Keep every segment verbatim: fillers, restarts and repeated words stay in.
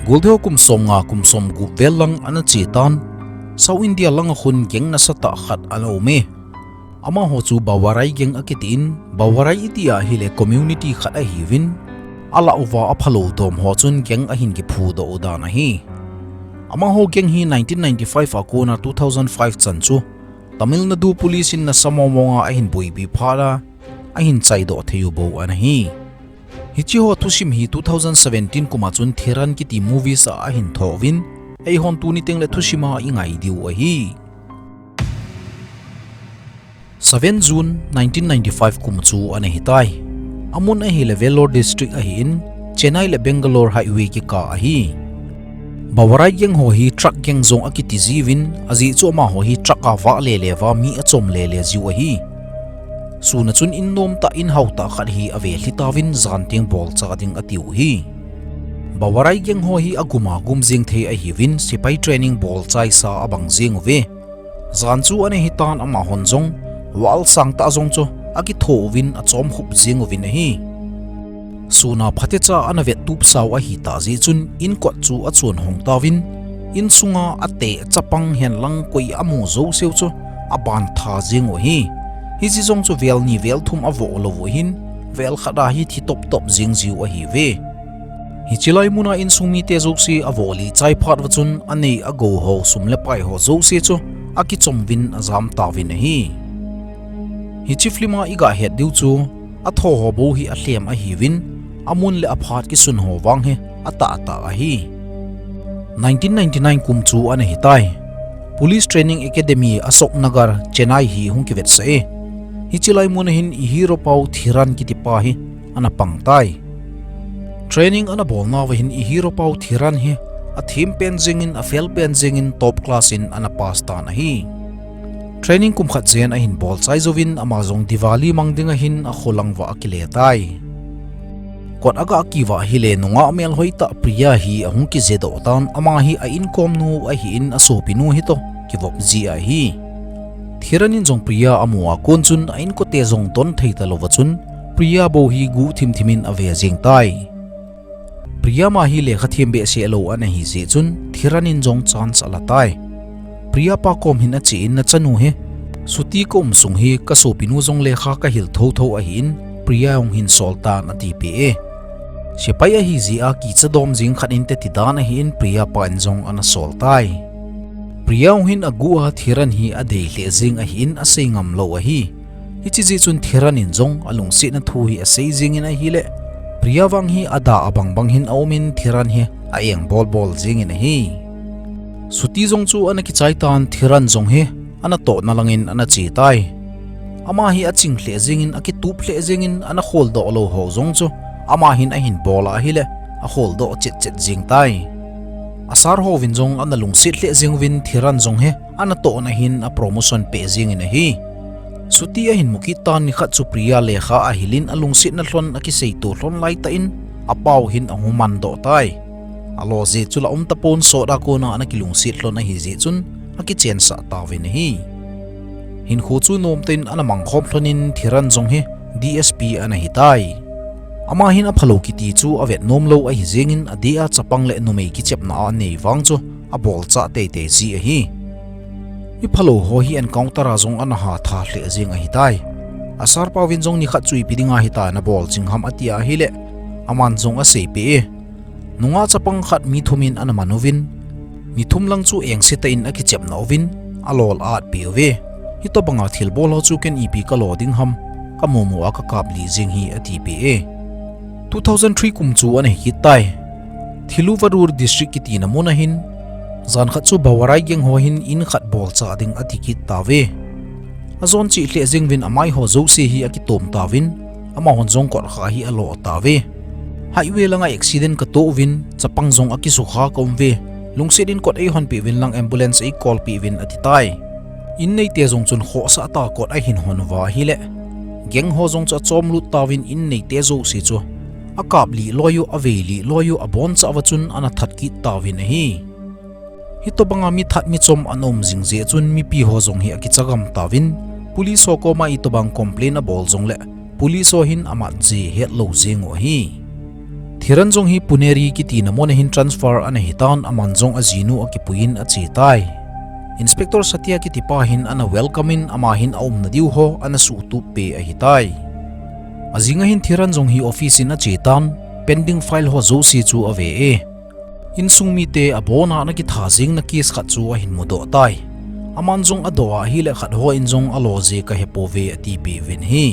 Golde ho kum som nga kum som gup vel lang ana che tan, South India lang a khun gang nasatah khat ana um e. Amaho chu Bawarai gang akitin, Bawarai iti ahile community khat ahiuvin, alah uva aphalou dom ho chun gang ahin kiphudoh u dan ahi. Amaho gang hi nineteen ninety-five a kona two thousand five chan chu Tamil Nadu Police in nasa mongmonga ahin boipi phat a, ahin chaidoh thei u bou ana hi. Hiche ho thusim hi two thousand seventeen kum a chun Thiran kiti movies a ahin thouvin, eihon tuni tengle thusim a ingai diu ahi. Seven June nineteen ninety-five kum chu ana hitai. Amun ahile Vellore District ahin, Chennai le Bangalore highway kikah ahi. Bawarai gang ho hi truck gang jong akiti jiuvin, ajeh chu amaho hi truck a vah lele uva mi achom lele jiu ahi. Sun a chun in nomtah in haotah khat hi avelhi tauvin jan teng bolcha ding atiu hi. Bawarai gang ho hi agum a gum jeng thei ahiuvin, sepai training bolchaisa abang jeng uve. Jan chu ana hitan amahon jong, wall sangtah jong chu akitho uvin achom khup jeng uvin ahi. Sun a phatecha ana vettupsau ahitah jeh chun in kot chu achon hong tauvin, insunga ate chapang henlang koi amu jouseu chu aban tha jeng u ahi. Hiche jong chu vel ni vel thum avoh lou u ahin, vel khat a hi thi toptop jeng jiu ahiuve. Hiche lai muna insung mite jouse avoh lih chai phat uva chun anei agou ho sum le pai ho jouse chu akichom uvin ajam tauvin ahi. Hiche film a iga het diu chu atho ho bou hi alhem ahiuvin, amun le aphat kisun ho vang hi atahtah ahi. Nineteen ninety-nine kum chu ana hitai. Police Training Academy Ashok Nagar, Chennai hi hung kivetsah e. Hiche lai mun a hin i hero pau Thiran kitipa hi ana pang tai. Training ana bolnauva hin i hero pau Thiran hi athem pen jengin, afel pen jengin top class in ana pass tan ahi. Training kum khat jen ahin bolchai jouvin ama jong Diwali mang dinga hin akholang uva akile tai. Kot aga kiuva ahile nungah melhoi tah Priya hi ahung kijedoh tan, ama hi a inkom nu ahin asopinu hitoh kivop ji ahi. Thiran in jong Priya amu a kon chun a inkote jong don thei talouva chun Priya bou hi guh thimthim in ave jeng tai. Priya ma hi lekha them behseh lou ana hi jeh chun Thiran in jong chance ala tai. Priya pa kom hin achen, nachanu hi, Suti ka um sung hi ka sopinu jong lekha kahil thotho ahin, Priya jong hin sol tan atipeh e. Sepai ahi jeh a kicha dom jing khat inte tidan ahin Priya pa in jong ana sol tai. Priya jong hin aguh a Thiran hi adei lheh jeng ahin asei ngam lou ahi. Hiche jeh chun Thiran in jong alungsetna thu hi asei jengin ahile, Priya vang hi ada abang bang hin aumin Thiran hi a-eng bolbol jengin ahi. Suti jong chu ana kichai tan, Thiran jong hi ana tohna langin ana che tai. Ama hi aching lheh jengin, akitup lheh jengin, ana kholdoh lou ho jong chu ama hin ahin bol a ahile, akholdoh chetchet jeng tai. A sir hovin jong ana lungset lheh jeng uvin Thiran jong hi ana tohna hin a promotion peh jengin ahi. Suti ahin mu kit tan, nikhat chu Priya lekha ahilin alungsetna lhon akiseito lhon laitah in apau hin ahung mandoh tai. Alo jeh chu la um tapon, sot a kona ana kilungset lhon ahi jeh chun akichensah tauvin ahi. Hinkho chu nomtah in ana mangkhom lhonin Thiran jong hi D S P ana hitai. Ama hin aphalou kiti chu avet nom lou ahi jengin, adeh a chapang le numei kichepna anei vang chu abolchah teitei ji ahi. Miphalou ho hi encounter a jong ana hatha lheh jeng ahitai. A sir pauvin jong nikhat chu ipi dinga hitia nabol jing ham ati a ahile, aman jong aseipeh e. Nungah chapang khat mi thum in ana man uvin, mi thum lang chu engse tah in akichepna uvin, alol a-atpeh uve. Hitobanga thilbol ho chu ken ipi kalo ding ham, kamu mu a kakaplih jeng hi atipeh e. Two thousand three kum chu ana hi kit tai. Thiruvarur District kitina mun ahin, jan khat chu Bawarai gang ho hin in khat bolchah ding ati kit tauve. Ajon cheh lheh jeng uvin amai ho jouse hi akitom tauvin, amahon jong kotkha hi alo tauve. Highway langa accident katoh uvin, chapang jong akisukha kaum uve. Lungset in kot eihonpeh uvin lang, ambulance eicall peh uvin ati tai. In neite jong chun khohsah tah a kot ahin hon uva ahile, gang ho jong chu achomlut tauvin in neite jouse chu akaplih loi u, aveilih loi u, abonchauva chun ana that kit tauvin ahi. Hitobanga mithat michom ana um jing jeh chun mipi ho jong hi akicha gam tauvin, police ho koma itobang complain abol jongle, police ho hin amat jeh hetlou jeng u ahi. Thiran jong hi Puneri kiti na mun a hin transfer ana hitan, aman jong ajinu akipuiyin achetai. Inspector Satya kiti pa hin ana welcome in, ama hin aumna diu ho ana suhtup peh ahitai. Ajing a hin Thiran jong hi office in achetan, pending file ho jouse chu ave e. Insung mite abona ana kitha jing na case khat chu ahin mudoh tai. Aman jong adoh a ahile khat hon jong alo je kahepouve atipeh uvin ahi.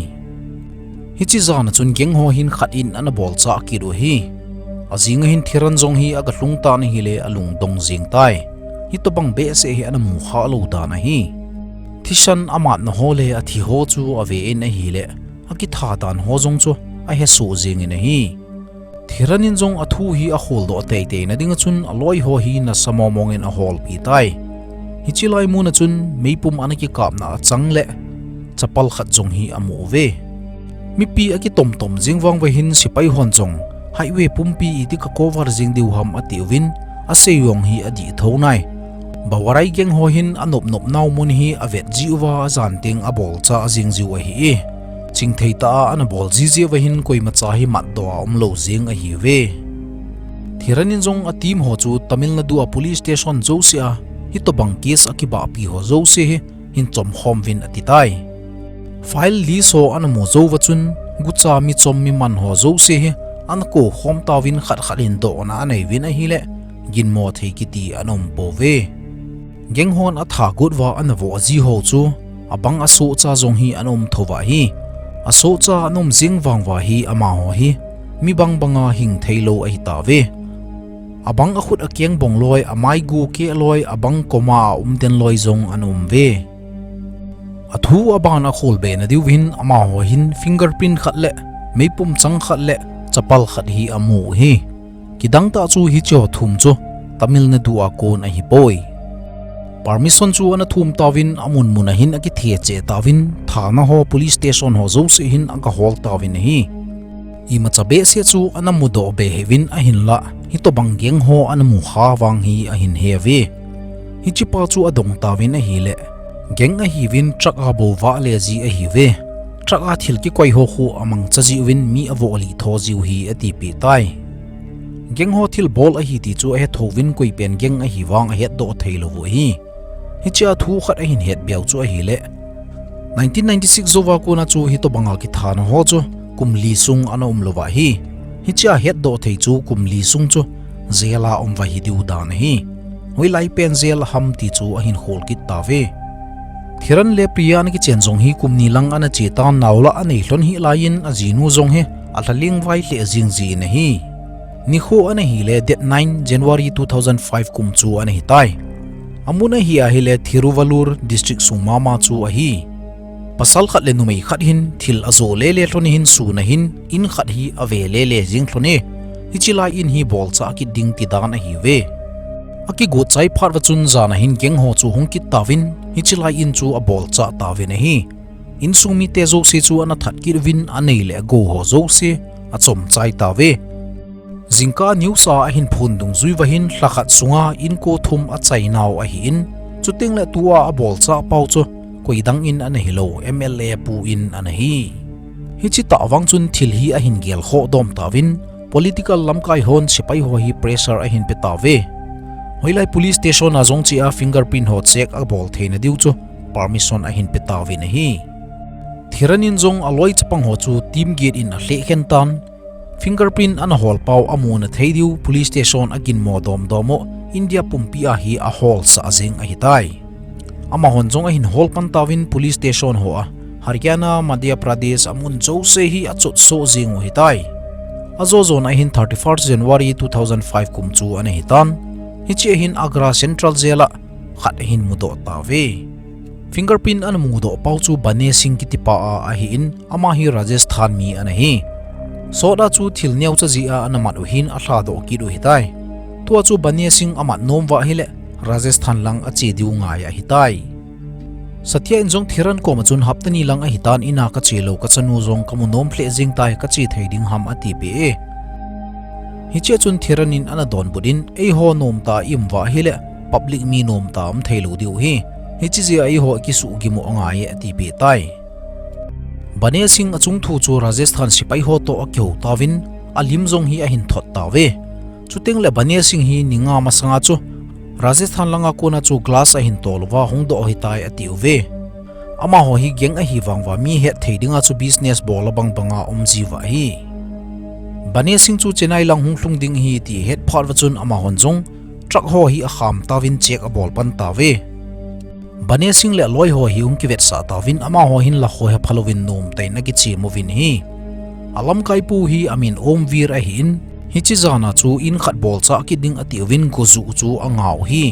Hiche jan a chun gang ho hin khat in ana bolchah kit u ahi. Ajing a hin Thiran jong hi aga lhung tan ahile alungdong jing tai. Hitobang behseh hi ana mukha lou dan ahi. Thisan amatna ho le athi ho chu ave in ahile, akitha dan ho jong chu ahesoh jing in ahi. Thiran in jong athu hi aholdoh teitei na ding a chun aloi ho hi nasa mongmong in aholpi tai. Hiche lai mun a chun meipum ana kikapna achang le chapal khat jong hi amu uve. Mipi akitomtom jing vang uva hin sepai hon jong highway pumpi iti ka cover jing diu ham ati uvin, asei jong hi adih tho nai. Bawarai gang ho hin anopnop nau mun hi avet jiu va ajan teng abolchah jing jiu ahi e. Chingthei tah a ana bol jiji uva hin koimacha hi matdoh a umlou jing ahiuve. Thiran in jong a team ho chu Tamil Nadu a police station jouse a hitobang case akibahpi ho jouse hi hin chomkhom uvin atitai. File list ho ana mu jou uva chun gucha michom miman ho jouse hi ana koukhom tauvin khat khat in dohna anei uvin ahile, ginmo thei kiti ana umpouve. Gang hon atha got uva ana voh ji ho chu abang asohcha jong hi ana um thouva ahi. Asohcha ana um jing vang uva hi amaho hi mi bangbang a hing theilou ahitauve. Abang akhut akeng bong loi, amai gu keh loi, abang koma aumden loi jong ana um uve. Athu aban akholbe na diu hin amaho hin fingerprint khat le meipum chang khat le chapal khat hi amu u ahi. Kidang tah chu hiche ho thum chu Tamil Nadu a kon ahipoi. Permission chu ana thum tauvin amun mun a hin akithe cheh tauvin, thana ho police station ho jouse hin aga hol tauvin ahi. Imacha behseh chu ana mudoh be hih uvin ahinlah, hitobang gang ho ana mukha vang hi ahin he uve. Hiche pa chu adong tauvin ahile, gang ahiuvin truck a bou vahle ji ahiuve. Truck a thil kikoi ho khu amangcha jiuvin mi avoh lih tho jiu hi atipeh tai. Gang ho thilbol ahi ti chu ahethouvin koipen gang ahi vang ahetdoh theilou u ahi. Hiche a thu khat ahin hetbe u chu ahile, nineteen ninety-six jouva kona chu hitobanga kithana ho chu kum li sung ana umlouva ahi. Hiche a hetdoh thei chu kum li sung chu jail a um uva hidiu dan ahi. Hoilai pen jail ham ti chu ahin khol kit tauve. Thiran le Priya ana kichen jong hi kum ni lang ana chetan, nao lah anei lhon hih laiyin ajinu jong hi alhaling vai lheh jing jin ahi. Nikho ana hile date nine January two thousand five kum chu ana hitai. Amun ahi ahile Thiruvallur District sung mama chu ahi. Pasal khat le numei khat hin thil ajo lele lhon in hin sun a hin in khat hi ave lele jing lhon e. Hiche lai in hi bolchah kit ding ti dan ahiuve. Akigot chai phat uva chun jan a hin gang ho chu hung kit tauvin, hiche lai in chu abolchah tauvin ahi. Insung mite jouse chu ana that kit uvin, anei le agou ho jouse achom chai tauve. Jingkah news a ahin phon dungjui uva hin lha khat sunga inko thum achainau ahin, chuteng le tua abolchah pau chu koidang in ana hilou, M L A pu in ana hi. Hiche tah vang chun thil hi ahin gelkhoh dom tauvin, political lamkai hon sepai ho hi pressure ahin pe tauve. Hoilai police station a jong chea fingerprint ho check abol theina diu chu permission ahin pe tauvin ahi. Thiran in jong aloi chapang ho chu team get in alheh khen tan, fingerprint ana hol pau amuna thei diu police station aginmo domdom u India pumpi a hi aholsah jeng ahitai. Amahon jong ahin hol pan tauvin police station ho a, Haryana, Madhya Pradesh amun jouse hi achotsoh jeng u ahitai. Ajo jona hin thirty-first January two thousand five kum chu ana hitan. Hiche a hin Agra Central Jail a khat ahin mudoh tauve. Fingerprint ana mudoh pau chu Bane Singh kiti pa a ahin, ama hi Rajasthan mi ana hi. Sot a chu thil neocha jeh a ana mat u hin alhadoh kit u ahitai. Tua chu Bane Singh amat nom uva ahile, Rajasthan lang ache diu ngai ahitai. Satya in jong Thiran koma chun hapta ni lang ahitan, in a kache lou kachanu jong kamu nom lheh jeng tai, kache thei ding ham atipeh e. Hichea chun Thiran in ana donbut in, eiho nomtah a i um uva ahile, public mi nomtah a um theilou diu ahi. Hiche jeh a eiho kisuhgim u angai e atipeh tai. Bane Singh achung thu chu Rajasthan sepai ho toh akihou tauvin, alim jong hi ahin thot tauve. Chuteng le Bane Singh hi ni nga masanga chu Rajasthan langa kona chu glass ahin tol uva hung doh ahitai atiuve. Amaho hi gang ahi vang uva mi hetthei dinga chu business bol abang banga umji uva ahi. Bane Singh chu Chennai lang hung lhung ding ahi ti ahet phat uva chun amahon jong truck ho hi akham tauvin check abol pan tauve. Bane Singh le aloi ho hi hung kivetsah tauvin amaho hin lakho hepha louvin nomtah in akichem uvin ahi. Alamkaipu hi amin Omvir ahin, hiche jana chu in khat bolchah kit ding atiuvin gojuh chu angah u ahi.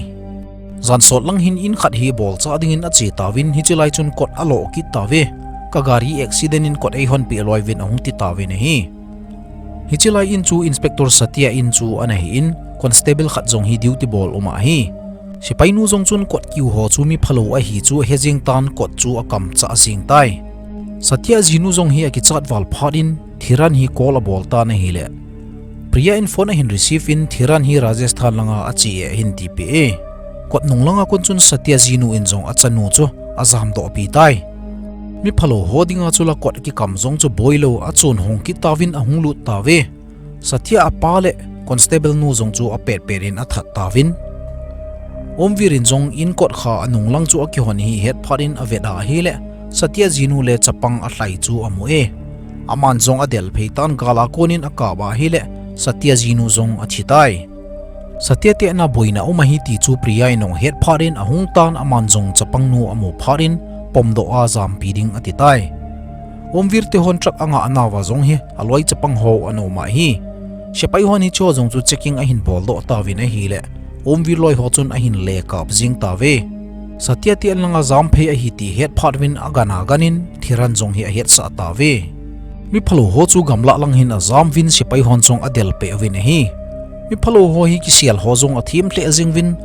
Jan sot lang hin in khat hi bolchah dingin ache tauvin hiche lai chun kot alo kit tauve. Ka gari accident in kot eihon peh loi uvin ahung ti tauvin ahi. Hiche lai in chu Inspector Satya in chu ana hin, constable khat jong hi duty bol um ahi. Sepainu jong chun kot kiu ho chu mi phalou ahi chu ahe jeng tan kot chu akamchah jeng tai. Satya jinu jong hi akichat val phat in Thiran hi call abol tan ahile, Priya in phone ahin receive in Thiran hi Rajasthan langa ache e ahin tipeh e. Kot nung langa kon chun Satya jinu in jong achanu chu ajamdoh pi tai. Mi phalou ho dinga chu la kot kikam jong chu boilou achun hong kit tauvin ahung lut tauve. Satya apa le constable nu jong chu apet pet in athat tauvin. Omvir in jong in kot kha anung lang chu akihon hi ahet phat in avet a ahile, Satya jinu le chapang alhai chu amu e. Aman jong adel phei tan gal a kon in akap a ahile, Satya jinu jong athi tai. Satya te ana boina um ahi ti chu Priya in ahung het phat in ahung tan aman jong chapang nu amu phat in pomdoh a jampi ding ati tai. Omvir te hon truck angah nauva jong hi aloi chapang ho ana um ahi. Sepai hon hiche ho jong chu checking ahin boldoh tauvin ahile, Omvir loi ho chun ahin lekap jing tauve. Satya te an langa jam phei ahi ti het phat uvin agan agan in Thiran jong hi ahetsah tauve. Mi phalou ho chu gamlah lang hin ajam uvin sepai hon jong adel peh uvin ahi. Mi phalou ho hi kisel ho jong athem lheh jing uvin,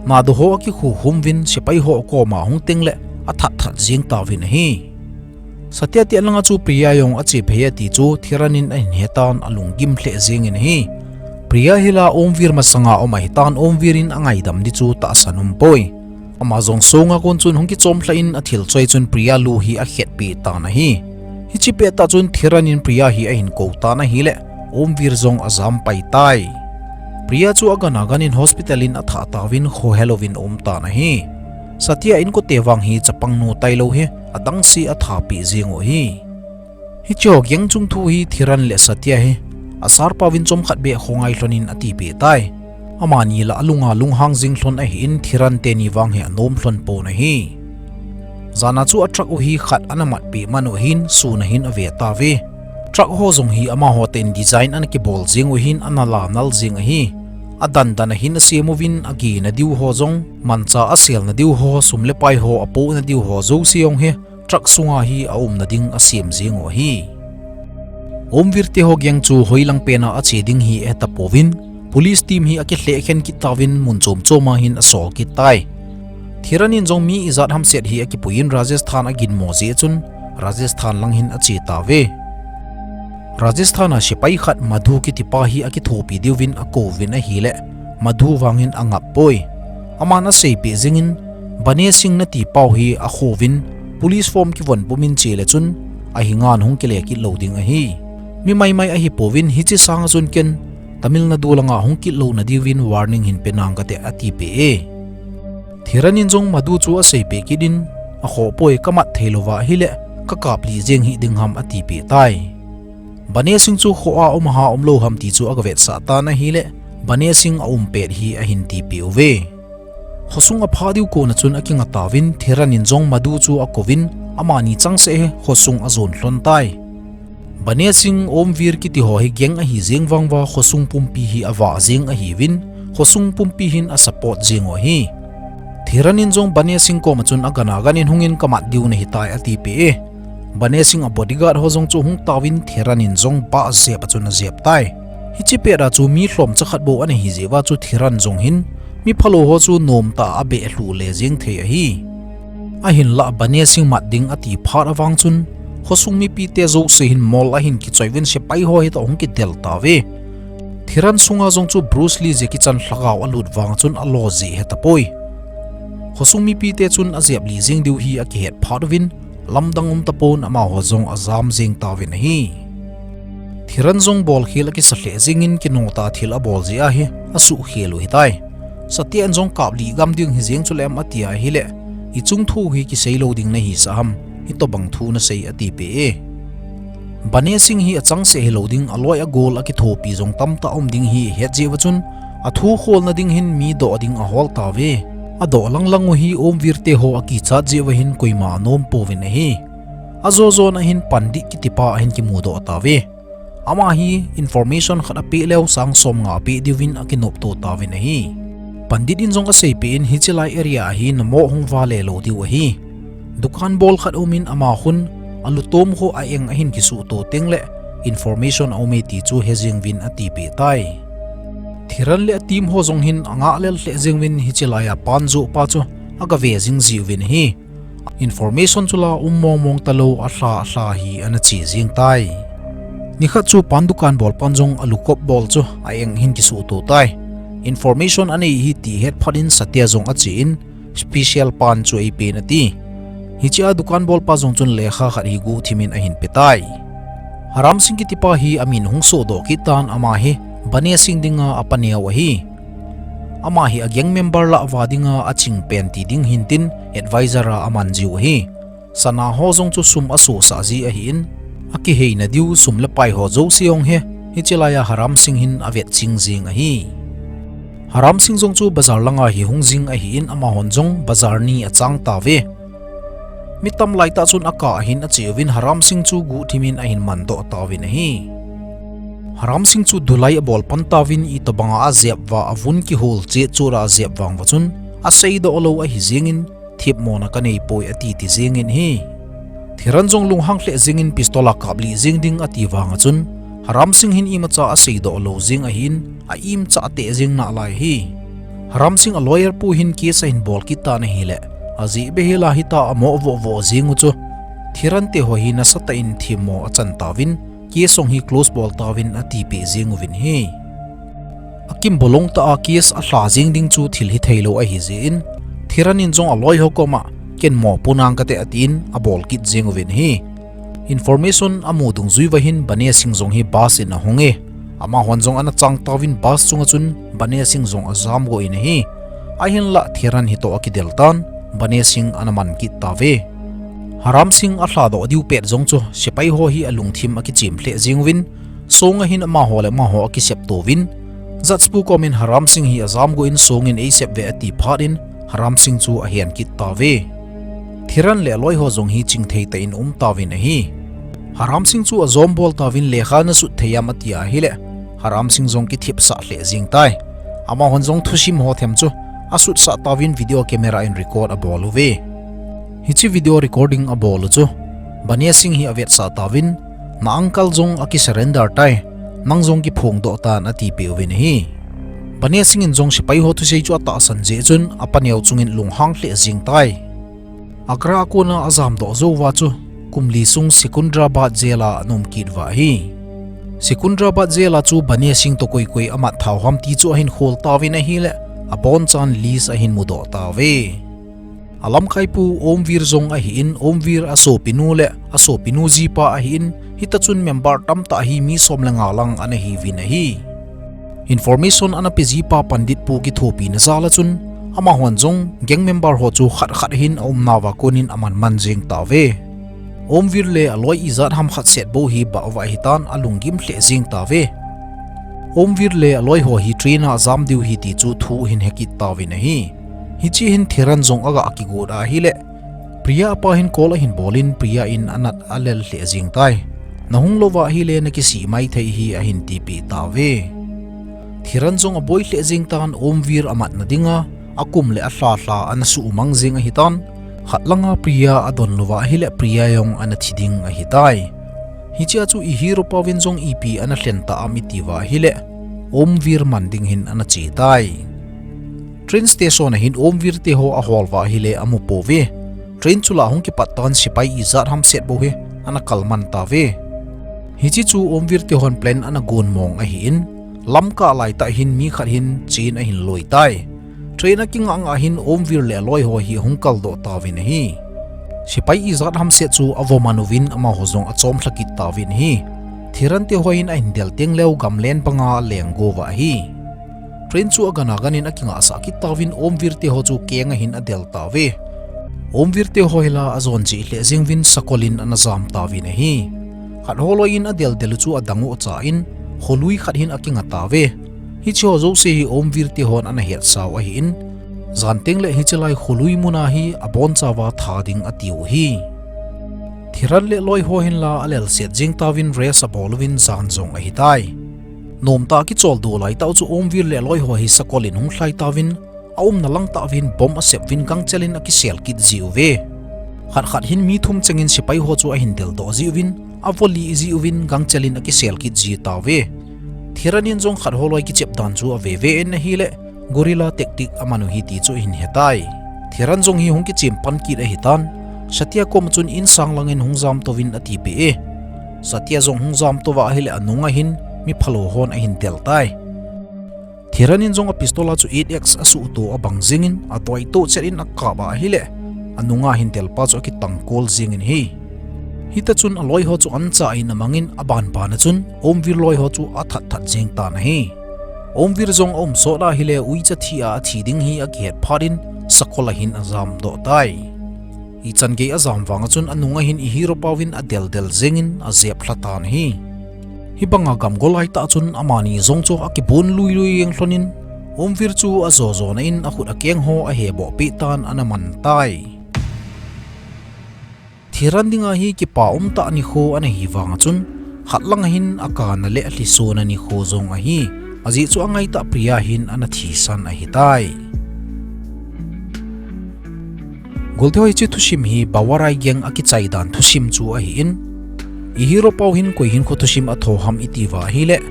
nado ho akikhukhum uvin sepai ho akoma hung teng le athat that jing tauvin ahi. Satya te an langa chu Priya jong ache phei ati chu Thiran in ahin hetan alunggim lheh jeng in ahi. Priya hi la Omvir masanga um ahitan Omvir in angaidam di chu tahsan um poi. Ama jong songa kon chun hung kichom lha in athil choi chun Priya lu hi akhetpi tan ahi. Hiche pettah chun Thiran in Priya hi ahin kou tan ahile, Omvir jong ajam pai tai. Priya chu agan agan in hospital in athah tauvin khohe louvin aum tan ahi. Satya inkote vang hi chapang nu tailou hi adangse athapi jing u ahi. Hiche ho gang chung thu hi Thiran le Satya hi asarpa uvin chomkhat beh khongai lhon in atipeh tai. Amani la alunga lunghang jing lhon ahin Thiran teni vang hi anom lhon pon ahi. Jana chu a truck u hi khat ana matpeh man u ahin sun ahin ave tauve. Truck ho jong hi amaho ten design ana kibol jing u ahin ana la nal jing ahi. Adan dan ahin asem uvin agena diu ho jong, mancha aselna diu ho, sum le pai ho apohna diu ho jouse jong hi truck sunga hi aumna ding asem jing u ahi. Omvir te ho gang chu hoilang pena ache ding hi ahetapouvin, police team hi akilheh khen kit tauvin mun chom choma hin asol kit tai. Thiran in jong mi ijat hamset hi akipuiyin Rajasthan aginmo jeh chun Rajasthan lang hin ache tauve. Rajasthan a sepai khat Madhu kitipa hi akithopi diuvin akouvin ahile, Madhu vang hin angap poi. Aman aseipeh jingin, Bane Singh nati pau hi akhouvin, police form kivon pumin chele chun, ahinga hung kile kit lou ding ahi. Mi maimai ahipouvin hiche sanga chun ken, Tamil Nadu langa hung kit louna diuvin warning hin penang kate atipeh e. Thiran in jong Madhu chu aseipeh kit in, akhoh poi kamat theilouva ahile, kakaplih jeng hih ding ham atipeh tai. Bane Singh chu khoh a um ham umlou ham ti chu agavetsah tan ahile, Bane Singh aumpet hi ahin tipeh uve. Khosung aphah diu kona chun akinga tauvin Thiran in jong Madhu chu akouvin, amani changseh hi khosung ajon lhon tai. Bane Singh, Omvir kiti ho hi gang ahi jeng vang uva khosung pumpi hi avah jeng ahiuvin, khosung pumpi hin asupport jeng u ahi. Thiran in jong Bane Singh koma chun agan agan in hungin kamat diu nahitai atipeh e. Bane Singh a bodyguard ho jong chu hung tauvin Thiran in jong bah jep a chun ajep tai. Hiche pet a chu mi lhomcha khat bou ana hi jeh uva chu Thiran jong hin mi phalou ho chu nomtah a abeh lhuh le jeng thei ahi. Ahinlah Bane Singh mat ding ati phat avang chun khosung mipite jouse hin mol ahin kichoi uvin sepai ho hitoh hung kidel tauve. Thiran sunga jong chu Bruce Lee Jackie Chan lhagao alut vang chun alo jeh hetapoi. Khosung mipite chun ajeplih jeng diu hi akihet phat uvin, lamdang um tapon amaho jong ajam jeng tauvin ahi. Thiran jong bolkhel akisa lheh jengin kinotah thil abol jeh ahi, asuhkhel u ahitai. Satya in jong kaplih gam ding hijeng chule em ati ahile, ichung thu hi kisei lou ding nahisah ham, hitobang thu nasei atipeh e. Bane Singh hi achangseh hilou ding, aloi agol akithopi jong tamtah um ding hi ahet jeh uva chun, athu kholna ding hin mi doh ding ahol tauve. Adoh langlang u hi Omvir teho akichat jeh uva hin koima anom pouvin ahi. Ajo jona hin Pandit kitipa ahin kimudoh tauve. Ama hi information khat apeh leu sang somnga apeh diuvin akinopto tauvin ahi. Pandit in jong aseipeh in hiche lai area a hi namoh hung vale lou diu ahi. Dukan bol khat aumin ama khun alutom khu a-eng ahin kisuhto tengle information aume ti chu hejeng uvin atipeh tai. Thiran le a team ho jong hin angah lel lheh jeng uvin hiche laiya pan joh pa chu agave jing jiuvin ahi. Information chu la um mongmong talou alha alha hi ana che jeng tai. Nikhat chu pan dukan bol pan jong alukop bol chu a-eng hin kisuhto tai. Information anei hi ti hetphat in Satya jong achen special pan chu eipen ati. Hichea dukan bolpa jong chun lekha khat hi guhthim in ahin petai. Haram Singh kitipa hi amin hung sohdoh kit tan, ama hi Bane Singh dinga apaneo ahi. Ama hi a gang member lah uva dinga achingpen ti ding hintin advisor a aman jiu ahi. Sana ho jong chu sum asohsah ji ahin, akiheina diu sum le pai ho jouse jong hi hiche laiya Haram Singh hin avetching jeng ahi. Haram Singh jong chu bazar langa hi hung jing ahin, amahon jong bazar ni achang tauve. Mi tam laitah chun akah ahin acheuvin Haram Singh chu guhthimin ahin mandoh tauvin ahi. Haram Singh chu dulai abol pan tauvin itobanga ajep uva avun kihol chetchot a ajep vang uva chun, aseidoh lou ahi jengin, themmona kaneipoi ati ti jengin ahi. Thiran jong lunghang lheh jengin pistol a kaplih jeng ding ati vanga chun, Haram Singh hin imacha aseidoh lou jeng ahin, a-imchah teh jeng nalai ahi. Haram Singh a lawyer pu hin case ahin bol kit tan ahile, ajeh beh hela hitia amoh vohvoh jeng u chu Thiran teho hi nasatah in themmo achan tauvin, case jong hi close bol tauvin atipeh jeng uvin ahi. Akimbolong tah a case alha jeng ding chu thil hitheilou ahi jeh in, Thiran in jong aloi ho koma, ken mo ponang kate atin abol kit jeng uvin ahi. Information amu dungjui uva hin Bane Singh jong hi bus in ahung e. Amahon jong ana chang tauvin bus chunga chun Bane Singh jong ajamgoh in ahi. Ahinlah Thiran hitoh akidel tan, Bane Singh ana man kit tauve. Haram Singh alhadoh diu pet jong chu sepai ho hi alungthim akichem lheh jeng uvin, songa hin amaho le amaho akisepto uvin, judge pu komin Haram Singh hi ajamgoh in songin eisep uve ati phat in Haram Singh chu ahen kit tauve. Thiran le aloi ho jong hi chingthei tah in aum tauvin ahi. Haram Singh chu ajom bol tauvin lekha nasut thei am ati ahile, Haram Singh jong kithipsah lheh jeng tai. Amahon jong thusim ho them chu asutsah tauvin video camera in record abol uve. Hiche video recording abol u chu Bane Singh hi avetsah tauvin, na uncle jong akisurrender tai, nang jong kiphongdoh tan atipeh uvin ahi. Bane Singh in jong sepai ho thusei chu atahsan jeh chun apaneo chungin lunghang lheh jeng tai. Agra a kona ajamdoh jou uva chu kum li sung Secunderabad jail a ana um kit uva ahi. Secunderabad jail a chu Bane Singh toh koi koi amat thau ham ti chu ahin khol tauvin ahile, abonchan list ahin mudoh tauve. Alamkaipu Omvir jong ahin, Omvir asopinu le asopinu jipa ahin, hitachun member tamtah hi mi som le nga lang ana hiuvin ahi. Information ana pe jipa Pandit pu kithopina jal a chun, amahon jong gang member ho chu khat khat hin aumnauva konin aman man jeng tauve. Omvir le aloi ijat ham khatset bou hi bah uva ahitan alunggim lheh jeng tauve. Omvir le aloi ho hi train a ajam diu ahi ti chu thu ahin hekit tauvin ahi. Hiche hin Thiran jong aga kigot ahile, Priya apa hin call ahin bolin Priya in anat alel lheh jeng tai. Nahung louva ahile nakisih maithei ahi ahin tipeh tauve. Thiran jong aboi lheh jeng tan Omvir amatna dinga, akum le alha lha ana suhmang jeng ahitan, khat langa Priya adon louva ahile Priya jong ana thi ding ahitai. Hichea chu i hero pauvin jong ipi ana lhen ta am itiuva ahile, Omvir man ding hin ana che tai. Train station a hin Omvir teho ahol uva ahile amu pouve. Train chu lah hung kipat tan sepai ijat hamset bou hi ana kalman tauve. Hiche chu Omvir tehon plan ana gon mong ahin, lamkah laitah hin mi khat hin chen ahin loi tai. Train akingah ngah hin Omvir le aloi ho hi ahung kaldoh tauvin ahi. Sepai ijat hamset chu avoman uvin amaho jong achom lha kit tauvin ahi. Thiran te ho hin ahin del teng leu gamlen banga aleng go uva ahi. Train chu agana ganin akingah sah kit tauvin Omvir te ho chu keng ahin adel tauve. Omvir te ho hi la ajon cheh lheh jeng uvin sakol in ana jam tauvin ahi. Khat ho loi in adel del u chu adang u acha in kholui khat hin akinga tauve. Hiche ho jouse hi Omvir te hon ana hetsau ahin, jan teng le hiche lai kholui muna hi abonchauva tha ding atiu ahi. Thiran le loi ho hin la alel set jeng tauvin rest abol uvin jan jong ahitai. Nomtah a kichol doh lai tah u chu Omvir le loi ho hi sakol in hung lhai tauvin, aumna lang tah uvin bomb asep uvin gangchel in akisel kit ji uve. Khat khat hin mi thum chengin sepai ho chu ahin del doh ji uvin, avo lih ji uvin gangchel in akisel kit ji tauve. Thiran in jong khat ho loi kichep dan chu ave ve in ahile, guerrilla tactic aman u ahi ti chu ahin hetai. Thiran jong hi hung kichem pan kit ahitan, Satya kom chun in sang langin hung jam touvin atipeh e. Satya jong hung jam tou va ahile anunga hin mi phalou hon ahin del tai. Thiran in jong a pistol a chu eight X asuh to abang jingin adoi to chet in akap a ahile, anunga hin del pa chu akitangkol jingin ahi. Hita chun aloi ho chu ancha in amangin aban ban a chun Omvir loi ho chu athat that jing tan ahi. Omvir jong aum sot a ahile uicha thi a athi ding hi akihet phat in sakol a hin ajam doh tai. Ichan gei ajam vang a chun anunga hin i hero pau in adel del jingin ajep lha tan ahi. Hibanga gamgol lai tah chun amani jong chu akibon lui lui jeng lhon in, Omvir chu ajo jo na in akhut akeng ho aheboh peh tan ana man tai. Thiran dinga hi kipa umtah nikho ana hi vang a chun, khat lang a hin akana le alhisona nikho jong ahi. Ajeh chu angaitah Priya hin ana thisan ahitai. Golte ho, hiche thusim hi Bawarai gang akichai dan thusim chu ahin, i hero pau hin koi hinkho thusim atho ham iti uva ahile,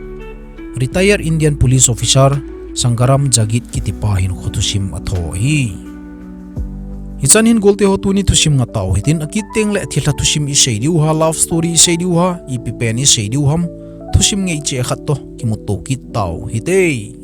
retired Indian police officer Sangaram Jagid kitipa hinkho thusim atho ahi. Hichan hin golte ho, tuni thusim nga tau hitin, akit teng le thilha thusim isei diu ham, love story isei diu ham, ipi pen isei diu ham, thusim ngei cheh khat toh kimuto kit tau hite.